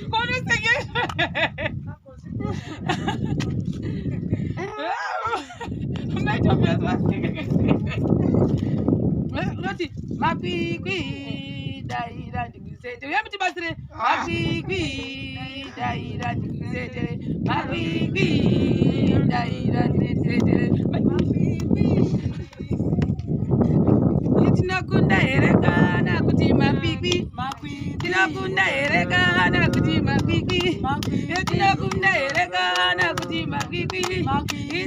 Konoseke. Unoti makwikwi daira ndikusetere. Uya mutibatsire makwikwi daira ndikusetere. Makwikwi daira ndikusetere. Makwikwi. Tinokunda here kana kuti makwikwi? Tinokunda here kana kuti makwikwi? Tinokunda here kana kuti makwikwi?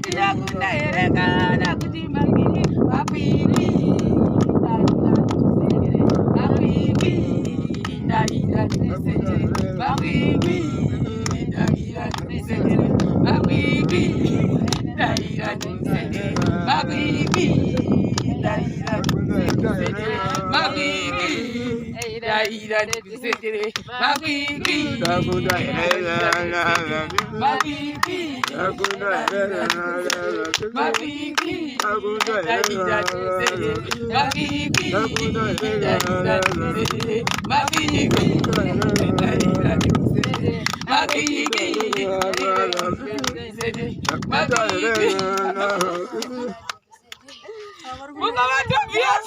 Tinokunda here kana kuti makwikwi? Makwikwi. Makwikwi. Daira ndisetere. Makwikwi. Daira ndisetere. Makwikwi. Daira ndisetere. Makwikwi. Daira ndisetere. Makwikwi. Daira ndisetere. Makwikwi. Makwikwi. Makwikwi. Daira ndisetere. Makwikwi. Daira ndisetere. Makwikwi. Daira ndisetere. Makwikwi. Daira ndisetere. Makwikwi. Mukoma Tobias.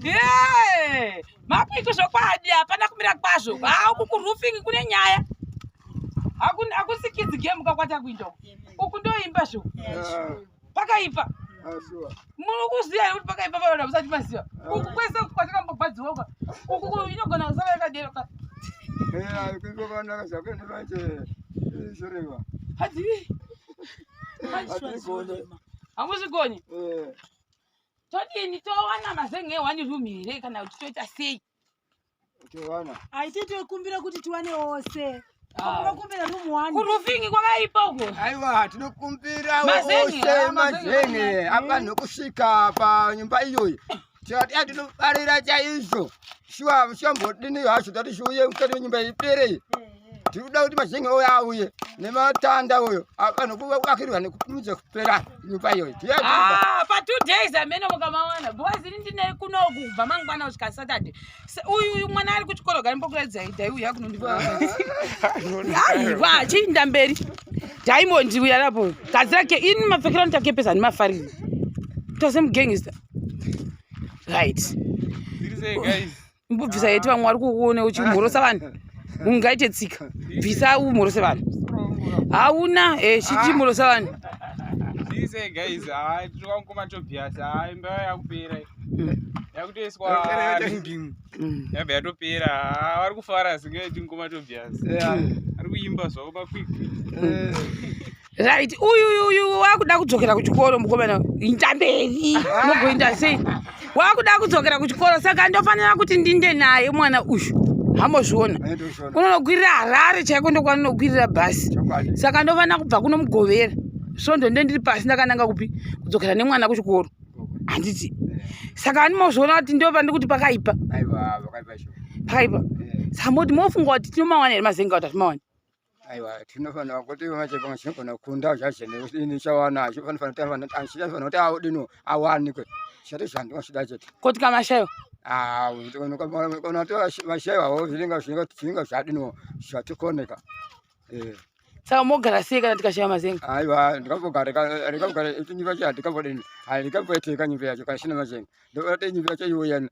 Yeah! Makwikwi zvokwadi hapana kumira kwazvo. Ha uku kuroofing kune nyaya. Hakusikidzi game kakwata kuinda uku. Uku ndoimba zvo. Pakaipa. Muri kuziva here kuti pakaipa panoda musati maziva. Uku kwese uku kwatakambogwadziwa uka. Uku inogona kusara yakadero ka. Hadzii. Hamuzvigoni. Todini towana mazenge one room here kana kuti toita sei? Aiti tokumbira kuti tiwane ose. Kumbira room one. Kuroofing kwakaipa uko. Aiwa, tinokumbira Mazenge, ose ah, mazenge. mazenge apa kusvika panyumba iyoyi. Tikati a tinofarira chaizvo. Shuwa shambodini hacho tati zviuye mukati menyumba ipere. Tiri kuda kuti mazenge oyo auye nematanda oyo avanhu kuvakirwa nekukurumidza kupera nyumba iyoyi. Ah, pa 2 days amene mukamawana because ini ndine kunoku kubva mangwana kusvika Saturday. Uyu mwana ari kuchikoro gari mbokuratidzai dhai uyu akunondipa. Aiwa, chiinda mberi. Diamond uyu arapo. Gadzira ke ini mapfekero anoita kepesi handimafariri. Tose mugangster. Right. Zviri sei guys? Mbobvisa yeti vamwe vari kukuona uchimhorosa vanhu. Ungaite tsika. Bvisa umhorose vanhu. Hauna eh chichimhorosa vanhu. Zviri sei guys? Hayi tiri kwamukoma Tobias. Hayi imba yakupera. Yakutoiswa ringing. Yabva yatopera. Ha vari kufara singaiti mukoma Tobias. Ari kuimba zvavo pakwikwi. Right, uyu uyu wakuda kudzokera kuchikoro mukomana. Inda mberi. Unogoinda sei? Wakuda kudzokera kuchikoro saka ndofanira kuti ndinde naye mwana uyu. Hamozviona. Unonokwirira Harare chaiko ndokwaninokwirira bhasi. Saka ndofanira kubva kuno Mugovera. Svondo nde ndiri pasi ndakananga kupi? Kudzokera nemwana kuchikoro. Handiti. Saka andimozviona kuti ndo pandiri kuti pakaipa. Aiwa, pakaipa shuwa. Pakaipa. Saka moti mofunga kuti tinomawana here mazenga kuti hatimawana? Aiwa, tinofanira kuti machepa chinogona kunda zvazvene chawana chinofanira kuti audino awanikwe chati zvandinochida chete. Koti kamashayo. Ah, kana vashayiwawo zvinenge zvadino zvatikoneka. Saka mogara sei kana tikashaya mazenga? Aiwa, ndikambogara nyumba yacho handikambodini, handikamboteka nyumba yacho kana isina mazenga. Ndoda nyumba yacho iuye.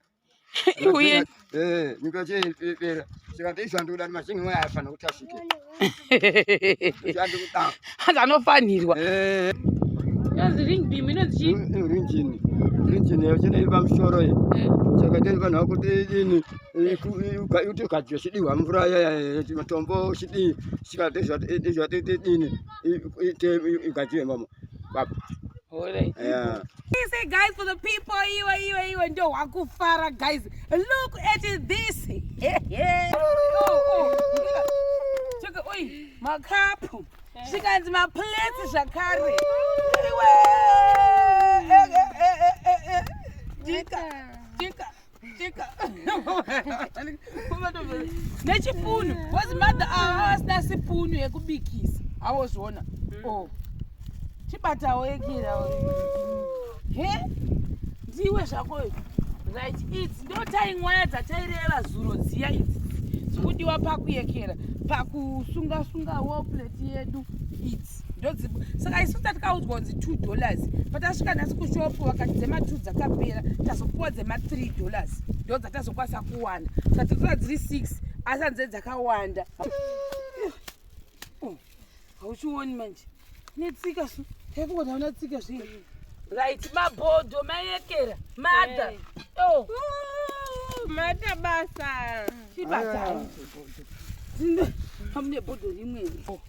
Iuye. Eh, nyumba yacho ipera. Saka ndizvandoda mazenga aya afanira kuti asvike. Zvandikuda. Hanzi anofanirwa. Eh. Inonzi ring beam inonzi chii? Rinjini. Rinjini yacho iri pamusoro iyi. Saka tinofanira kuti idini kuti ukadya chidiwa mvura matombo chidii saka ndizvatidini igadzire mamo baba. Alright. Yeah. Say guys for the people iwe iwe iwe ndo wakufara guys. Look at this. Oh, oh. Chaka oi makapu. Zvikanzi maplates zvakare. Iwe. Eh, eh, eh, eh, eh, eh. Chika. Chika. Chika. Nechipunu. Was mother asina sipunu yekubikisa. Awozviona. Oh. Chibatawo ekira. He? Ndiwe zvako. Right, idzi ndo taingwaya dzataireva zuro dziya idzi dzikudiwa pakuyekera pakusunga sunga wall plate yedu idzi ndodzi. Saka isu tatikaudzwa kunzi $2, patasvika nhasi kushopu vakati dzema2 dzakapera, tazopuwa dzema$3, ndo dzatazokwanisa kuwana. Saka tatora dziri 6, asi handize dzakawanda. Oh, hauchioni manje netsika su taifungoti hauna tsika zvii. Right, mabhodho mayekera mother. Oh. Mata basa. Chibatai bhodho pamune bhodho rimwe. Oh.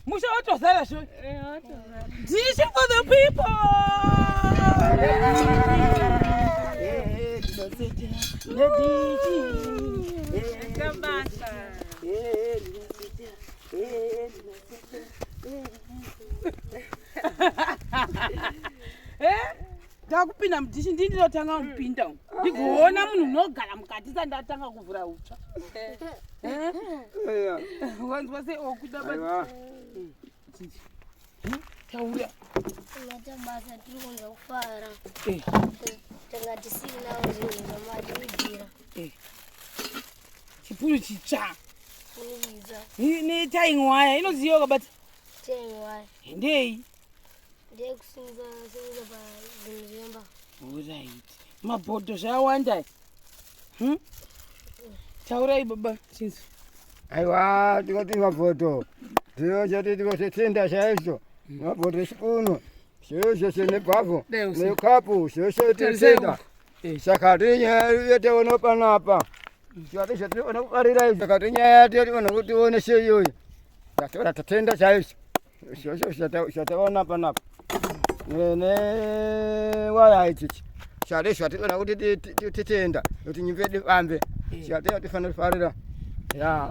Musha watozara sho. Dish for the people. Nedishi. Mata basa. Eh? Ndakupinda mudhishi, ndii ndinotanga kupinda umu. Ndigoona munhu unogara mukati sandatanga kuvhura utsva. Eh? Wanzwa sei okuda? Aiwa. Taura. Mata basa, tiri kunzwa kufara. Tanga tisinawo zvinhu zvamatiigira. Chipunu chitsva. Kuividza. Netaingwaya inoziva kabata. Tengwaya. Ndei? Ndeyekusimudza simudza pazvinhu zvemba. Alright, mabhodho zvawanda. Taurai baba chinzi. Aiwa, tikati mabhodho ndiyo chati tikositenda chaizvo, mabhodho, chipunu zvese nebhavhu Dai usiku. nekapu zvese Tarisai titenda. uku. Saka tinyaya yataona panapa, tikati zvatinoona kubarira izvi, saka tinyaya yationa kuti tionese iyoyi, tatora tatenda chaizvo zvose zvataona panapa newaya ichichi chati zvatinoona kuti titenda kuti nyimba yedu ifambe, chati yatifanira kufarira ya.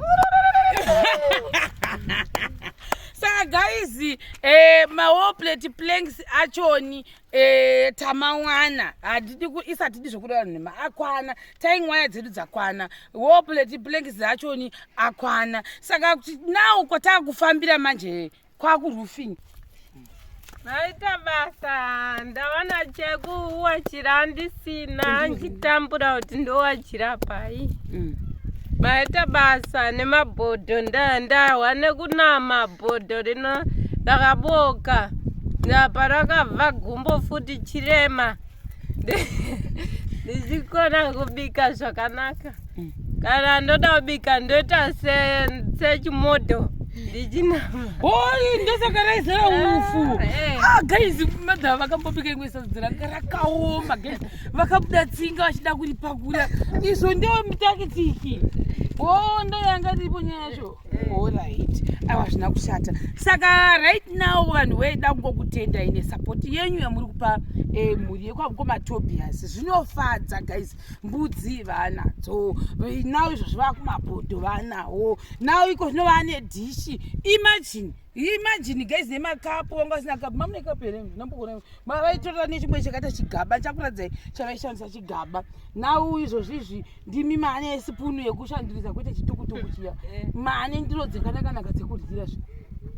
Saka guys, mawallplate planks achoni tamawana. Hatidi isa, hatidi zvokureva nhema, akwana. Taingwaya dzedu dzakwana, wallplate planks dzachoni akwana. Saka kuti now kwataakufambira manje kwakuroofing. Maita basa, ndawana chekuwachira ndisina, ndichitambura kuti ndowachira pai. Maita basa nemabhodho, ndahwa nekunama bhodho rino rakaboka apa rakabva gumbo futi chirema, ndichikona kubika zvakanaka. Kana ndoda kubika ndoita sechimodho ndichinama. Oi, ndosaka raizara ufu. Ah, eh. Ah, guys, madhava vakambobika imwe sadza ranga rakaoma, guys, vakabuda tsinga vachida kuripakura. Izvo ndio mutakitiki o, ndo yanga iripo nyaya yacho. Alright, aiwa, zvina kushata. Saka right now vanhu veida kungokutendai nesupport yenyu yamuri kupa mhuri yekwamukoma Tobias. Zvinofadza guys, mbudzi vanadzo now, izvozvo vakumabhodho vanawo now, iko zvino vane dhishi. Imagine, imagine guys, nemakapu vanga vasina kapu. Mamune kapu here? Ndambogona vaitorera nechimwe chakaita chigaba, chakuradzai chavaishandisa chigaba. Now izvozvizvi ndimi maane sipunu yekushandurisa kuita chitukutuku chiya, maane ndiro dzakanakanaka dzekuryira zve.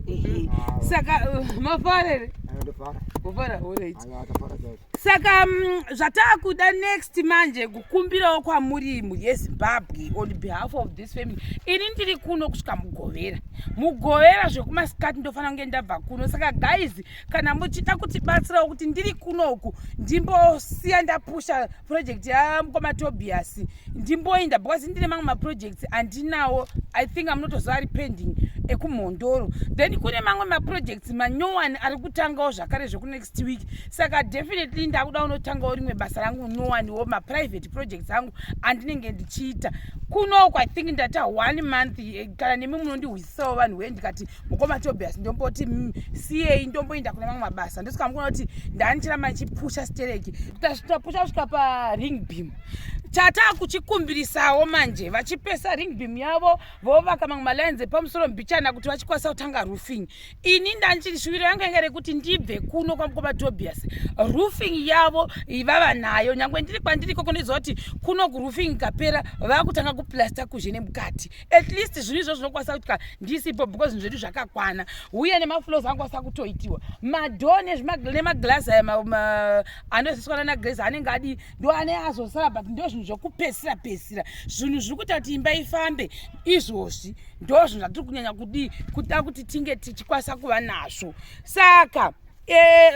Ehe, saka mafarere Ndofara. kufara. Alright. Aiwa, tafara chaizvo. Saka zvataakuda next manje kukumbirawo kwamuri mhuri yeZimbabwe on behalf of this family. Ini ndiri kuno kusvika Mugovera. Mugovera zvekumasikati ndofanira kunge ndabva kuno. Saka guys, kana muchida kutibatsirawo kuti ndiri kunoku ndimbosiya ndapusha project yamukoma Tobias, ndimboinda because ndine mamwe maprojects andinawo. I think amunotoziva ari pending ekuMhondoro, then kune mamwe maprojects manyowani ari kutangawo zvakare zvekunext week. Saka definitely ndakuda kunotangawo rimwe basa rangu nyowaniwo, maprivate projects angu andinenge ndichiita kunoku. I think ndata one month, kana nemi munondihwisisawo vanhu wee, ndikati mukoma Tobias ndomboti siyei ndomboenda kune mamwe mabasa. Ndosvika mukuona kuti ndanichiramba ndichipusha stereki, tapusha kusvika paring beam. Tatakuchikumbirisawo manje vachipesa ring beam yavo, vovaka mamwe malines epamusoro mbichana kuti vachikwanisa kutanga roofing. Ini ndanchiri shuviro yangu yanga rekuti ndibve kuno kwamukoma Tobias, roofing yavo vava nayo. Nyangwe ndiri kwandiri ikoko, ndoziva kuti kuno kuroofing ikapera, vakutanga kuplasta kuzhe nemukati. At least zvinhu izvo zvinokwanisa kuitika ndisipo, because zvinhu zvedu zvakakwana, uye nemafloors angakwanisa kutoitiwa, madoor nemaglass aya anoisiswa nana anenge adi ndo ane azosara, but ndo zvinhu zvokupesira pesira, zvinhu zviri kuita kuti imba ifambe. Izvozvi ndo zvinhu zvatiri kunyanya kudii, kuda kuti tinge tichikwanisa kuva nazvo. Saka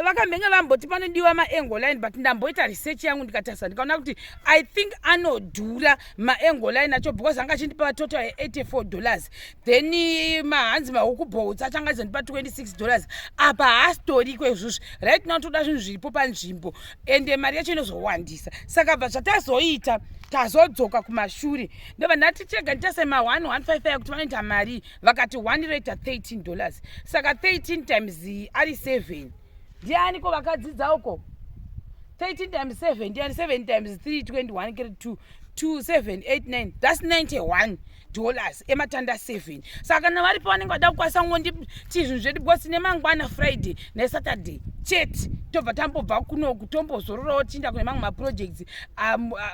vakambenge vamboti panodiwa maangle line, but ndamboita research yangu, ndikatarisa, ndikaona kuti I think anodhura maangle line acho, because anga achindipa total ye$84, then mahanzi mahook bolts acho anga azondipa $26. Apa haasitoriko izvozvi. Right now toda zvinhu zviripo panzvimbo, ende mari yacho inozowandisa. Saka bva zvatazoita, tazodzoka kumashure, ndobva ndati chega nditase ma1155 aya kuti vanoita mari. Vakati 1 roita $13. Saka 13 times ari 7, ndiani ko vakadzidza uko? 13 times 7 ndiani? 7 times 3, 21, carry 2, 2, 7, 8, 9, that's $91 ematanda 7. Saka kana varipo vanenge vada kukwanisa kungonditi zvinhu zvedu, because nemangwana Friday neSaturday chete tobva tambobva kunoku, tombozororawo, tichienda kune mamwe maprojects.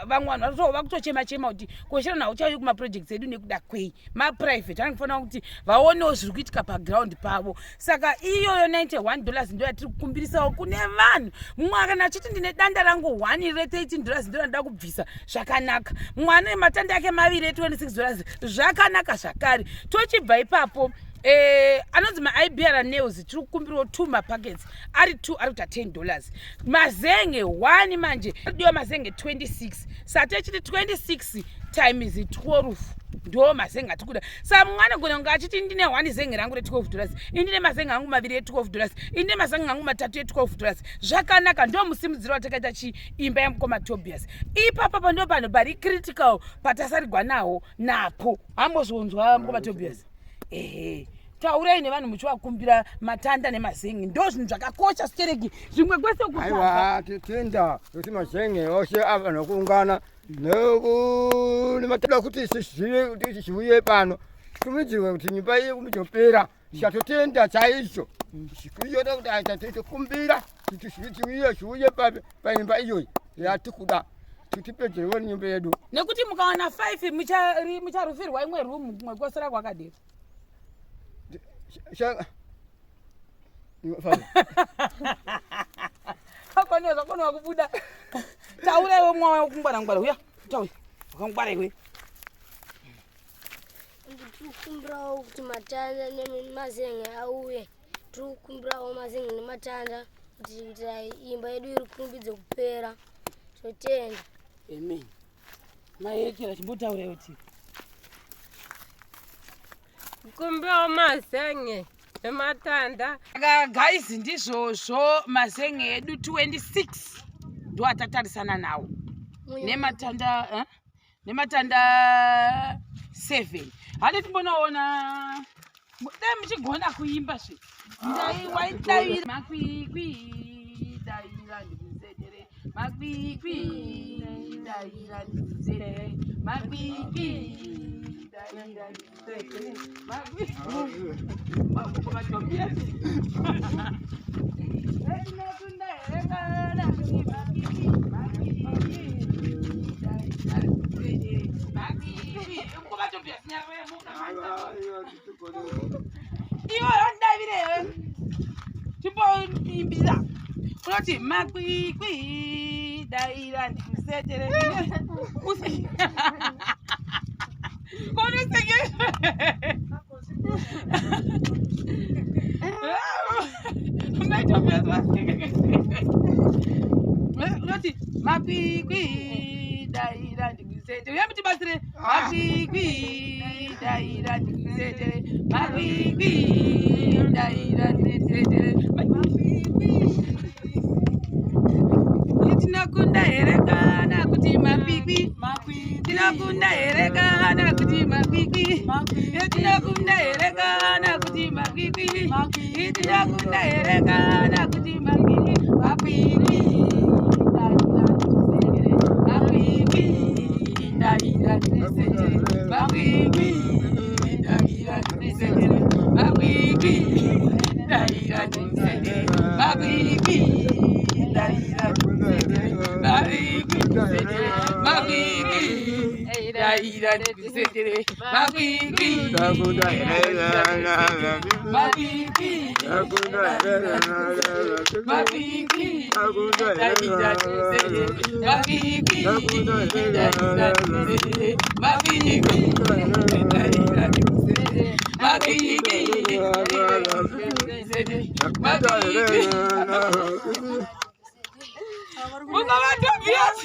Vamwe vanhu varikutova kutochema chema kuti koshera hauchauyi kumaprojects edu nekuda kwei. Maprivate vanenge kufanira kuti vaonewo zviri kuitika paground pavo. Saka iyoyo $91 ndo yatiri kukumbirisawo kune vanhu. Mumwe kana achiti ndine danda rangu 1 re$13 ndo randida kubvisa, zvakanaka. Mumwe ane matanda ake maviri e$26, zvakanaka zvakare. Tochibva ipapo, anonzi maIBR nails, tiri kukumbirawo 2 mapackets ari 2, ari kuita $10. Mazenge 1 manje diwa mazenge 26, saka techiti 26 times 12 ndo mazenge atiri kuda. Saka mumwe anogona kunge achiti ndine 1 zenge rangu re$12, indine mazenge angu maviri e$12, indine mazenge angu matatu e$12, zvakanaka. Ndo musimudziro watakaita chiimba yamukoma Tobias. Ipapapa ndo panhu pari critical patasarigwa nawo napo. Hambozvonzwa mukoma Tobias? Ehe, taurai nevanhu muchivakumbira matanda nemazenge, ndo zvinhu zvakakosha sitereki, zvimwe kwese kutsvaga. Aiwa, titenda kuti mazenge ose avanhu kuungana nematada kuti zive kuti zviuye pano, kumidzirwe kuti nyumba iyi kumizopera. Chatotenda chaizvo kuiona kuti aita, kuti zviuye, zviuye paimba iyoyi yatikuda, titipedzerewo nyumba yedu. Nekuti mukawana 5 mucharufirwa imwe rumu, kumwe kwosera kwakadero. Fadza. Akoniwa, zvakoniwa kubuda. Taura iwe, mwa wakungwara ngwara, uya taura, wakangwara iwe. Tiri kukumbirawo kuti matanda nemazenge auye. Tiri kukumbirawo mazenge nematanda kuti kuitira imba yedu iri kurumbidze kupera. Totenda. Amen. Maekera, chimbotaura iwe ti. Kumbirawo mazenge nematanda. Saka guys, ndizvozvo, mazenge edu 26 ndo atatarisana nawo nematanda, eh? Nematanda 7. Handi timbonoona, dai muchigona kuimba zve. Ndaiwaidavira makwikwi, daira ndikuzetere makwikwi, daira ndikuzetere makwikwi, daira ndikuzetere makwikwi. Matobias. Tinokunda here kana kuti makwikwi, makwikwi, daira ndikuzetere makwikwi? Matobias, nyaremuka. Iwe ndavire, chimboimbira unoti makwikwi, daira ndikusetere. Konoseke. Matobias, unoti makwikwi, daira ndikusetere. Uya mutibatsire, makwikwi, daira ndikusetere makwikwi, daira ndikusetere makwikwi. Tinokunda here kana kuti makwikwi? Tinokunda here kana kuti makwikwi? Tinokunda here kana kuti makwikwi? Tinokunda here kana kuti makwikwi? Makwikwi, daira ndikusetere makwikwi. Makwikwi, darira ndikusendere. Makwikwi, darira ndikusendere. Makwikwi, darira ndikusendere. Makwikwi, ndikusendere. Makwikwi, darira ndikusendere. Makwikwi, makwikwi, makwikwi, darira ndikusendere. Makwikwi, darira ndikusendere. Makwikwi, darira ndikusendere. Makwikwi, darira ndikusendere. Makwikwi. Mukavatobias.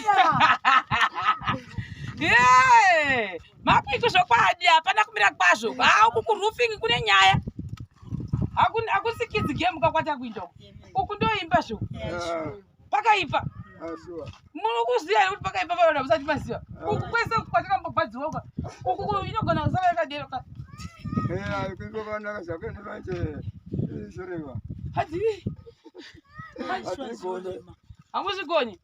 Yeah. Makwikwi zvokwadi hapana kumira kwazvo. Ah, uku kuroofing kune nyaya. Hakusikidzi game kakwata kuinda uku. Uku ndoimba zvo. Pakaipa. Muri kuziva here kuti pakaipa panoda musati maziva. Uku kwese uku kwatakambogwadziwa uka. Uku inogona kusava yakadero ka. Hadzivi. Hamuzvigoni.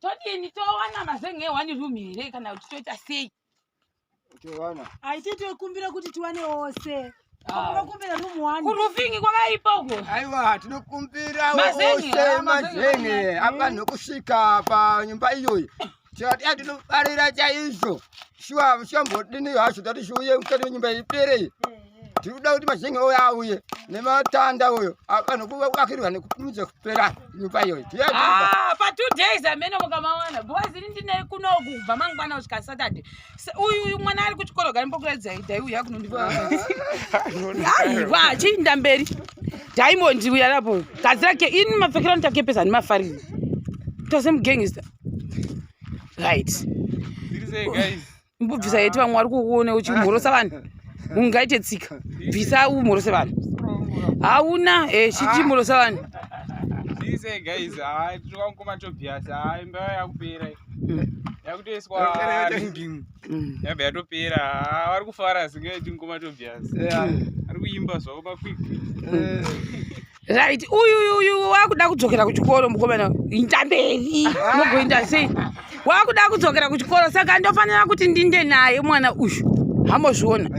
Todini towana mazenge one room here kana kuti toita sei? Aiti tokumbira kuti tiwane ose. Ah. Kukumbira room one. Kuroofing kwakaipa uko. Aiwa, tinokumbira Mazenge, ose ah, mazenge. mazenge apanhe kusvika panyumba iyoyi. Tikati "Ah, tinofarira chaizvo. Shuwa shambodini hacho tati shuuye mukati menyumba ipere. Tiri kuda kuti mazenge oyo auye nematanda oyo apanhe kuvakirwa nekukurumidza kupera nyumba iyoyi. Ah, pa 2 days amene mukamawana because ini ndine kunoku kubva mangwana kusvika Saturday. Uyu uyu mwana ari kuchikoro garimbokuratidza dhai uyu akunondipa. Aiwa, chiinda mberi. Diamond uyu arapo. Gadzira ke ini mapfekero anotakepesa handimafariri. Tose mugangster. Right. Zviri sei guys? Mbobvisa yeti vamwe vari kukuona uchimhorosa vanhu. Ungaite tsika. Bvisa umhorose vanhu. Hauna eh chichimhorosa vanhu. Zviri sei guys? Hayi, tiri kwamukoma Tobias. Hayi, imba yakupera. Yakutoiswa ringing. Yabva yatopera. Ha, vari kufara singaiti mukoma Tobias. Ari kuimba zvavo makwikwi. Right, uyu uyu uyu wakuda kudzokera kuchikoro mukomana. Inda mberi. Unogoinda sei? Wakuda kudzokera kuchikoro saka ndofanira kuti ndinde naye mwana uyu. Hambozviona.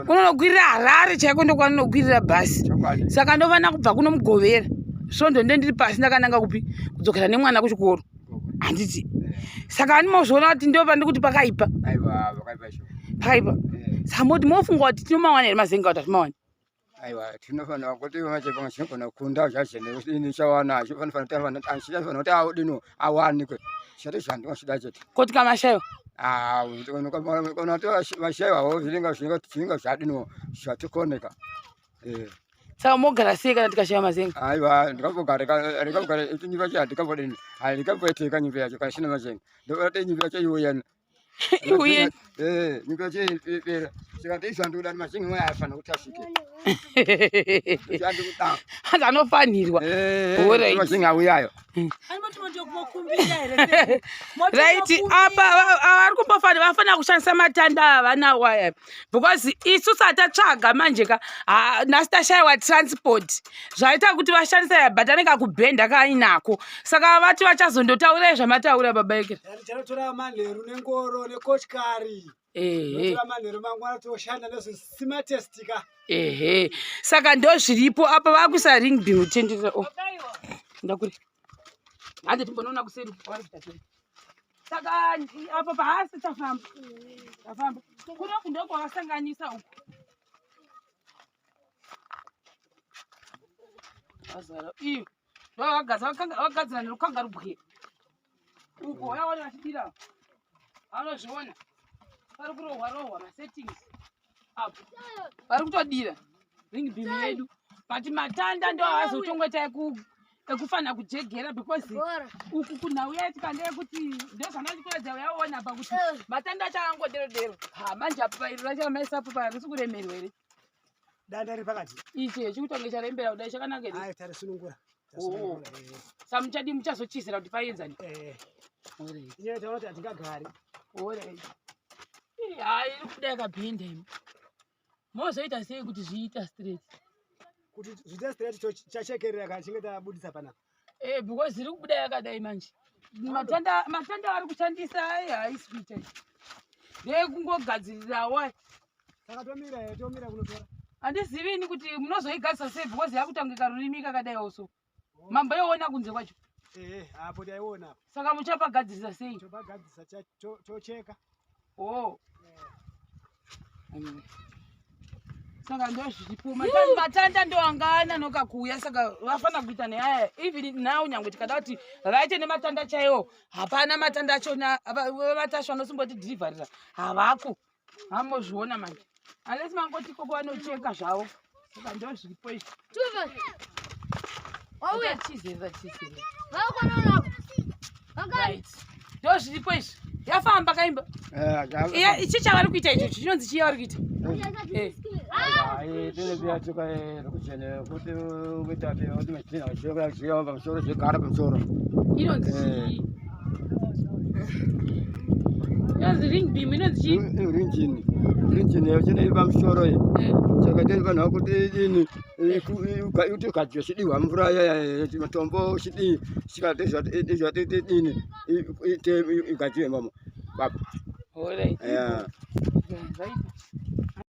Unonokwirira Harare chaiko ndokwaninokwirira bhasi. Saka ndofanira kubva kuno Mugovera. Svondo nde ndiri pasi ndakananga kupi? Kudzokera nemwana kuchikoro. Handiti. Saka andimozviona kuti ndopandi kuti pakaipa. Aiwa, pakaipa shuwa. Pakaipa. Saka moti mofunga kuti tinomawana here mazenga kuti hatimawana? Aiwa, tinofanira kuti machepa chinogona kunda zvazvene ini chawana chinofanira kuti audino awanikwe chati zvandinochida chete. Koti kamashayiwa. Ah, kana kuti vashayiwawo zvinenge zvadino zvatikoneka. Saka mogara sei kana tikashaya mazenga? Aiwa, ndikambogara nyumba yacho handikambodini, handikamboiteka nyumba yacho kana isina mazenga. Ndoda nyumba yacho iuye. Iuye. Eh, nyumba yacho ipera. Saka ndizvandoda mazenga aya afanira kuti asvike. Zvandikuda. Hanzi anofanirwa. Alright. Mazenga auyayo. Ani moti mokumbira here? Right, apa vari kumbofanira vafanira kushandisa matanda avanawo aya because isusu hatatsvaga manje ka nhasi tashayiwa transport zvaita kuti vashandisa aya but anenge akubhenda kaainako saka vati vachazondotaurai zvamataura baba Ekera. Tichanotora manheru nengoro nekotyari. Totora manheru mangwana toshanda nezvesimatestika. Ehe, saka ndo zviripo apa vakuisa ring beam tenderera o ndakuri hande timbonoona kuseri kwavari kuita sei. Saka apo paasi tafamba tafamba kunoku ndokwavasanganisa uku azara iyo ndovagadzira nerukanga rubwe uko yaona vachidira vanozviona pari kurohwa rohwa masettings apo vari kutodira ring beam yedu but matanda ndo avazotongota ekufanira kujegera because Bora. uku kunhau yaitika ndeyekuti ndozvandandikuratidza uyaona pa kuti matanda acho akangodero dero ha manje apa pairo racho ramaisapo pa risi kuremerwa here? Danda riri pakati. Ichi chikutonge charembera kudai chakanaka here? Ayi, tarisunungura. Oh. Saka muchadi muchazochizira kuti paenzani? Inyaya taona kuti hatingagari. Alright. Hayi, iri kuda yakabhenda imi mozoita sei kuti zviita straight? Kuti zviite straight chachekerera kana chinge tabudisa panapa. Eh, because iri kubuda yakadai manje matanda matanda ari kushandisa ai haisi kuita. Ndeyekungogadzirirawo. Saka tomira here, tomira kunotora? Handizivi ini kuti munozoigadzisa sei because yakutanga karurimi kakadaiwo so. Mamboiona kunze kwacho. Ehe, apo taiona apo. Saka muchapagadzirisa sei? Topagadzirisa tocheka. Oh. Saka ndozviripo matanda ndo anga ananoka kuuya saka vafana kuita neaya even now nyangwe tikada kuti vaite nematanda chaiwo hapana matanda achona vatashu vanosimboti dhirivharira havako hamozviona manje unless mangoti koko vanocheka zvavo saka ndozviripo izvi. Wauya. Chizera chizera. Right. Ndozviripo izvi. Yafamba kaimba. Eh, Ichi chavari kuita icho chinonzi chiya vari kuita. Inonzi chii? Inonzi ring beam inonzi chii? Rinjini. Rinjini yacho iri pamusoro iyi. Saka tinofanira kuti idini kuti ukadya chidiwa mvura matombo chidii saka tizvatidini igadziwe imomo. Alright. Yeah. Right.